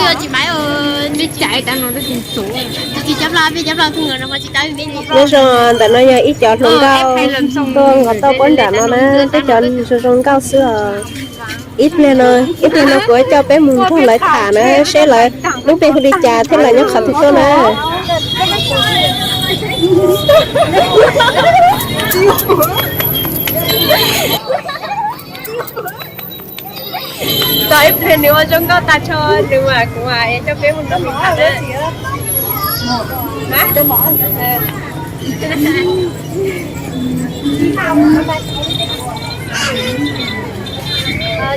Nyob zoo, ntawm no yog ib cov hluas nkauj tuaj nqos tau pob nram no na, tej cov zoo zoo nkauj xwb os. Ib pliag no, ib pliag no kuv coj peb mus nrog lawv tham na, seb lawv lub npe hu li cas thiab lawv nyob qhov twg tuaj na. Tos ib pliag nws ua zoo nkauj tag nrho nws mas kuv mas es coj peb mus nrog nws tham na.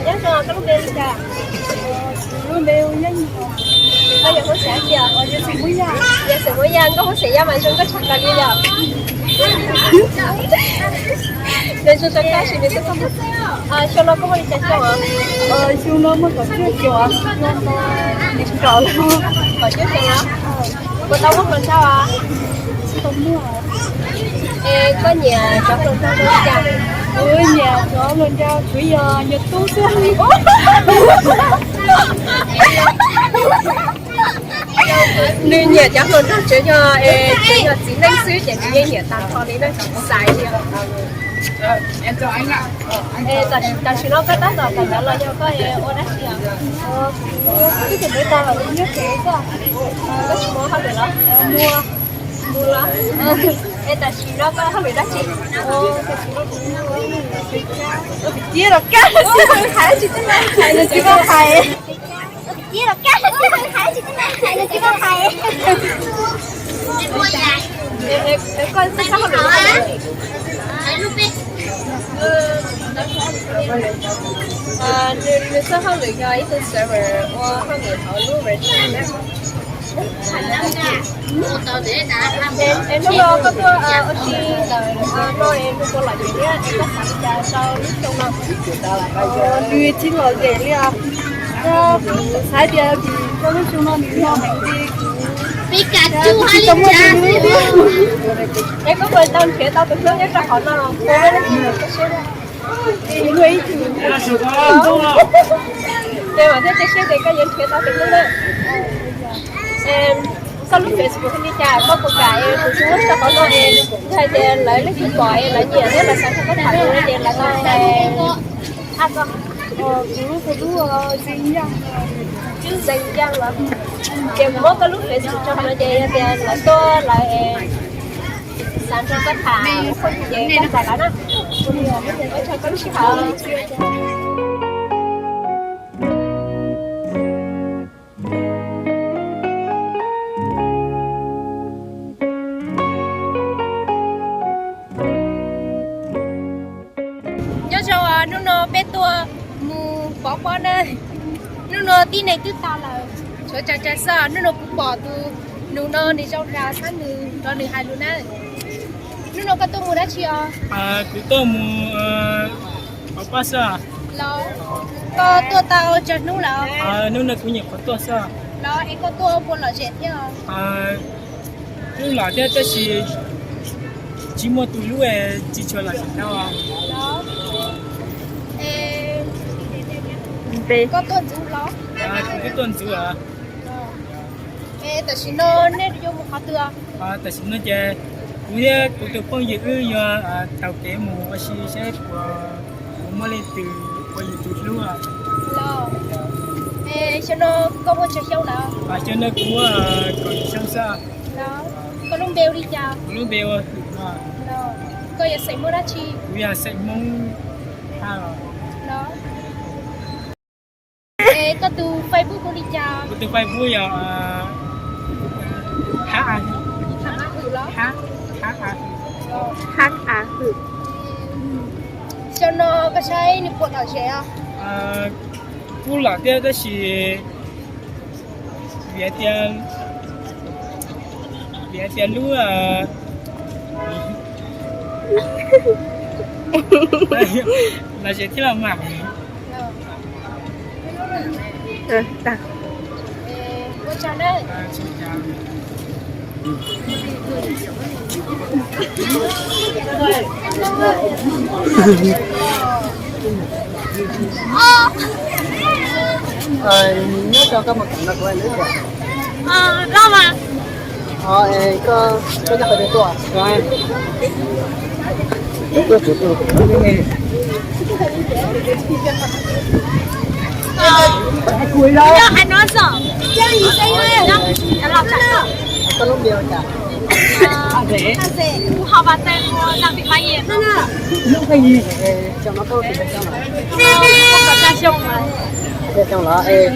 Nyob zoo, koj lub npe li cas? Koj yog Hmoob Xeem tiag? Yog Xeem Muas Yaj, Nkauj Hmoob Xeem Yaj mas zoo nkauj tshaj plaws li yom. Nws zoo zoo nkauj sis nws xub xub. Xyoo no koj muaj li cas xyoo? Xyoo no muaj kaum cuaj xyoo, nees nkaum lawm. Kaum cuaj xyoo los? Puas tau muaj hluas nraug? Es koj nyiam cov hluas nraug zoo li cas? Kuv nyiam cov hluas nraug tsuas yog yus tub xwb. Nws nyiam cov hluas nraug tsuas yog, tsuas yog txiv neej xwb ces nws yeej nyiam tag nrho li na, tsis xaiv li. Tam sim no koj tab tom kawm ntawv los yog koj ua dab tsi os? Kuv twb kawm ntawv tas lawm, kuv nyob tsev xwb. Koj tsis mus hauj lwm los? Mus los. Es tam sim no koj hauj lwm dab tsi? Ua kwv tij los kab, hais tsis tau, hais tsis tau, hais tsis tau, hais tsis tau. Koj xab hauj lwm, nws xab hauj lwm yog ib tug server ua hauj lwm hauv lub version na. Es hnub no koj tuaj ua si ntawm no es nws puas lom zem thiab es koj xav li cas rau lub xyoo no? Nws tsis lom zem li os. Kuv xav tias vim rau lub xyoo no nws no heev li, kuv tsis tau muaj. Es koj puas tau nrhiav tau tus hlub nyob rau qhov no? Ces mam thiaj cia siab tias koj yuav nrhiav tau tus hlub na. Koj lub Facebook hu li cas, koj puas kam es kuv tsis muab tso hauv no es yog hais tias lawv leej twg pom es lawv nyiam thiab lawv xav nrog koj tham no ces lawv tau add koj. Kuv lub Facebook Zeev Yaj los. Ces kuv muab koj lub Facebook tso hauv no ces yog tias lawv tuaj lawv xav nrog koj tham ces koj txais lawv na. Ua tsaug koj lub sij hawm. Nyob zoo, hnub no peb tuaj mus pov pob na. Hnub no tib neeg twb tag lawm, tshuav tsawg tsawg xwb. Hnub no kuv pom tus nus no nws zoo nraug xwb, nws rov nws hais lus na. Hnub no koj tuaj mus dab tsi os? Kuv tuaj mus pov pob xwb. Los, koj tuaj tau tsawg hnub lawm? Hnub no kuv nyuam qhuav tuaj xwb. Los es koj tuaj puas lom zem thiab? Kuj lom thiab tab sis tsis muaj tus hlub, tsis tshua lom zem ntau. Koj tuaj ntxuav los? Kuv twb tuaj ntxuav. Es tam sim no nej yuav mus qhov twg? Tam sim no ces kuv thiab kuv tus phooj ywg wb yuav taug kev mus ua si seb puas, puas muaj leej twg uas yus tus hlub. Los, es xyoo no koj muaj tsawg xyoo lawm? Xyoo no kuv muaj kaum yim xyoo xwb. Los, koj lub npe ua li cas? Kuv lub npe ua Hwm no. Los, koj yog xeem Hmoob dab tsi? Kuv yog xeem Hmoob Thaj los. Los, es koj tus Facebook hu li cas? Kuv tus Facebook yog Hab A Hwm. Hab A Hwm los? Hab, Hab A Hwm. Hab A Hwm. Xyoo no koj saib nws puas lom zem os? Kuj lom thiab tab sis vim hais tias, vim hais tias lub lom zem thiab los mas. Nyob rau koj mus kam no kuv lub tias. Loj mas. Koj, koj nyob qhov twg tuaj? Nyob hais no xwb. Koj lub npe ua cas? Kuv ho Vaj Teej, ua Vaj Teej Fab Yej.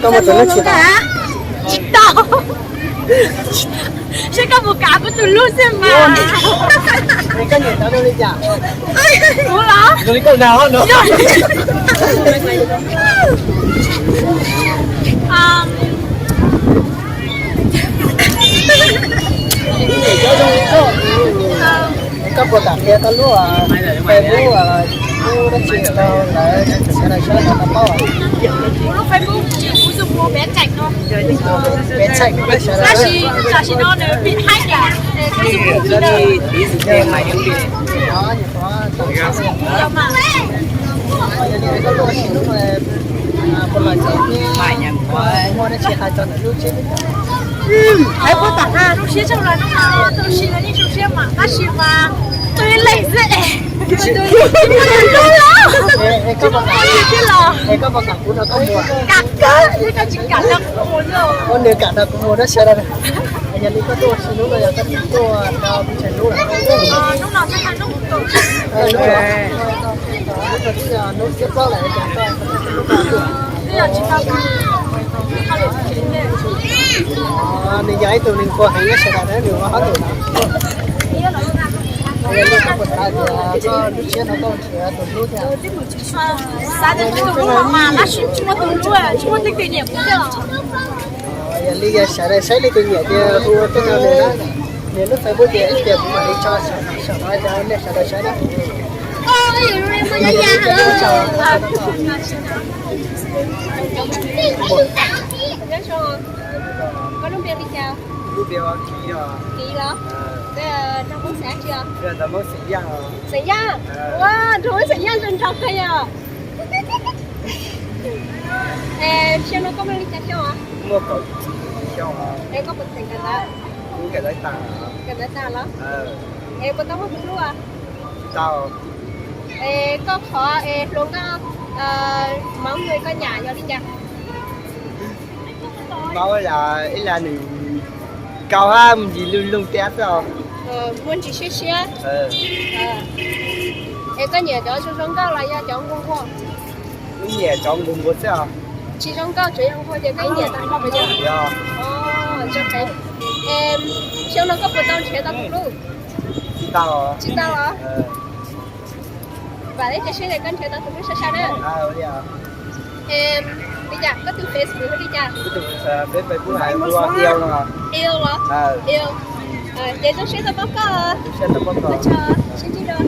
Koj mus tus lub tsis tau? Tsis tau. Saib koj mus kam kuv tus lub xwb mas. Koj nyiam tau li cas? Kuv los? Koj puas kam qhia koj lub Facebook, lub dab tsi rau lawv sawv daws saib tau paub? Kuv lub Facebook tsis, kuv xub mus pem tseem no. Pem tseem no sawv daws. Tab sis tam sim no nws bị hack lawm, kuv xub mus pem no. Yog mas. Koj lub Facebook, muaj dab tsi hais txog ntawm lub tsheb? Zoo siab tshaj lawm, hnub no tus si no yeej zoo siab mas tab sis mas tus leej xwb. Tus lub los. Es koj puas kam kuv nrog koj mus? Kam kawg, yog koj tsis kam nrog kuv mus. Ua nws kam nrog kuv mus tab sis yog li koj tuaj ua si hnub no yog koj tuaj tau pes tsawg hnub lawm? Hnub no twb yog hnub, hnub no twb yog hnub thib plaub lawm. Nws yog ib tug neeg qhuas heev, sawv daws nws ua hauj lwm na. Yog li koj puas xav tias koj lub tsheb no koj nrhiav tus hlub thiab? Xav tias nrhiav tus hlub mas tab sis tsis muaj tus hlub, tsis muaj leej twg nyiam kuv thiab. Yog li yog sawv daws saib leej twg nyiam ces hu tuaj rau nws na. Nws lub Facebook ces ib pliag kuv mam li tso saum no rau nej sawv daws saib na. Koj lub npe li cas? Kiv los? Nrog Hmoob xeem dab tsi os? Xeem Yaj. Ua nrog Hmoob xeem Yaj nrog nrog kawg yog. Es xyoo no koj muaj li cas xyoo os? Muaj kaum tsib xyoo. Es koj puas tseem kawm ntawv? Kuv kawm ntawv tag. Kawm ntawv tag los? Es puas tau muaj tus hlub os? Tsis tau. Es koj qhov es hluas nkauj, Hmoob nws koj nyam yog li cas? Hmoob los ib las nws nkauj hab mus ntsis lug loog tiab xwb os. Muaj ntsis siab siab. Es koj nyiam cov zoo zoo nkauj los yog cov nquag nquag? Kuv nyiam cov nquag nquag xwb os. Tsis zoo nkauj tsuas yog nquag ces koj nyiam tag nrho puas yog? Yog. Xyoo no koj puas tau nrhiav tau tus hlub? Tsis tau. Tsis tau los? Vam thiab cia siab tias koj nrhiav tau tus hlub sai sai na. Li cas koj tus Facebook hu li cas? Kuv tus Facebook hais hu ua Iu no. Iu los? Iu. Ces zoo siab tau paub koj. Zoo siab tau paub koj. Sib ntsib dua.